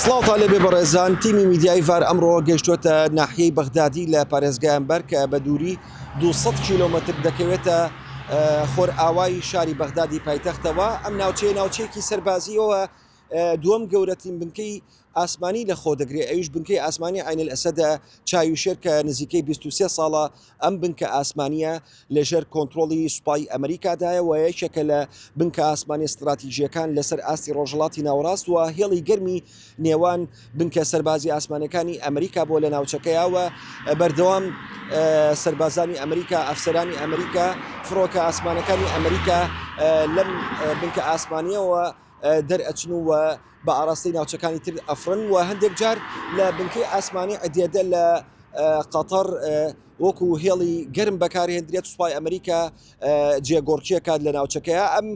سڵاوتان لێبێ بەڕێزان تیمی میدیایی ڤار ئەمڕۆ گەیشتووەتە ناحیەی بەغدادی لە پارێزگای ئەنبار کە بە دووری 200 کیلۆمەتر دەکەوێتە خۆرئاوای شاری بەغدادی پایتەختەوە ئەم ناوچەیە ناوچەیەکی سەربازیەوە دووەم گەورەترین بنکەی ئاسمانی لە خۆ دەگرێ ئەویش بنکەی ئاسمانی عین الئەسەدە چاوی شێر کە نزیکەی 23 ساڵە ئەم بنکە ئاسمانییە لەژێر کۆنترۆڵی سوپای ئەمریکادایە و یەکێکە لە بنکە ئاسمانییە ستراتیژییەکان لەسەر ئاستی ڕۆژهەڵاتی ناوەڕاست و هێڵی گەرمی نێوان بنکە سەربازی ئاسمانەکانی ئەمریکا بۆ لە ناوچەکەیا و بەردەوام سەربازانی ئەمریکا، ئەفسەرانی ئەمریکا، فڕۆکە ئاسمانەکانی ئەمریکا لەم بنکە ئاسمانییەوە دەرئەچن و بە ئاراستەی ناوچەکانی تر ئەفڕن و هەندێک جار لە بنکەی ئاسمانی عدێدە لە قەتەر وەکو هێڵی گەرم بەکارهێندرێت سوپای ئەمریکا جێگۆڕکێکات لە ناوچەکەیە ئەم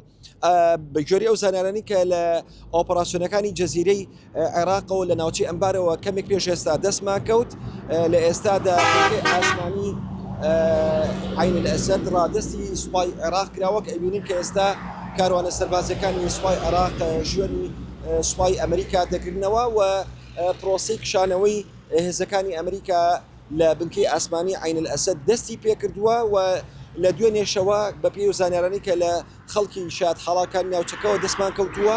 بەگوێری ئەو زانیارانی کە لە ئۆپەراسیۆنەکانی جەزیرەی عێراقەوە لە ناوچەی ئەمبارەوە کەمێک پێش ئێستا دەستمان کەوت لە ئێستادا ئاسمانی عین الئەسەد ڕادستی سوپای عێراق کراوە کە ئەبینین کە ئێستا کاروانە سەربازیەکانی سوپای عێراق شوێنی سوپای ئەمریکا دەگرنەوە و پرۆسەی کشانەوەی هێزەکانی ئەمریکا لە بنکەی ئاسمانی عەین ئەلئەسەد دەستی پێکردووە و لە دوێنێشەوە بەپێی ئەو زانیارانەی کە لە خەڵکی شایەتحاڵەکانی ناوچەکەوە دەستمان کەوتووە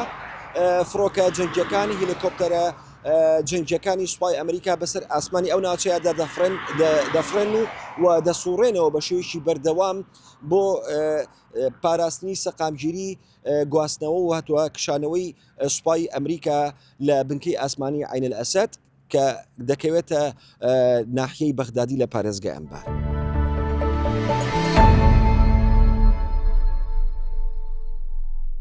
فڕۆکە جەنگییەکان هێلیکۆپتەرە جەنگییەکانی سوپای ئەمریکا بەسەر ئاسمانی ئەو ناوچەیەدا دەفڕێن دەفڕێن و و دەسوڕێنەوە بە شێوەیەکی بەردەوام بۆ پاراستنی سەقامگیری گواستنەوە و هەتوە کشانەوەی سوپای ئەمریکا لە بنکەی ئاسمانی عەین ئەلئەسەد. کە دەکەوێتە ناحیەی بەغدادی لە پارێزگای ئەنبار.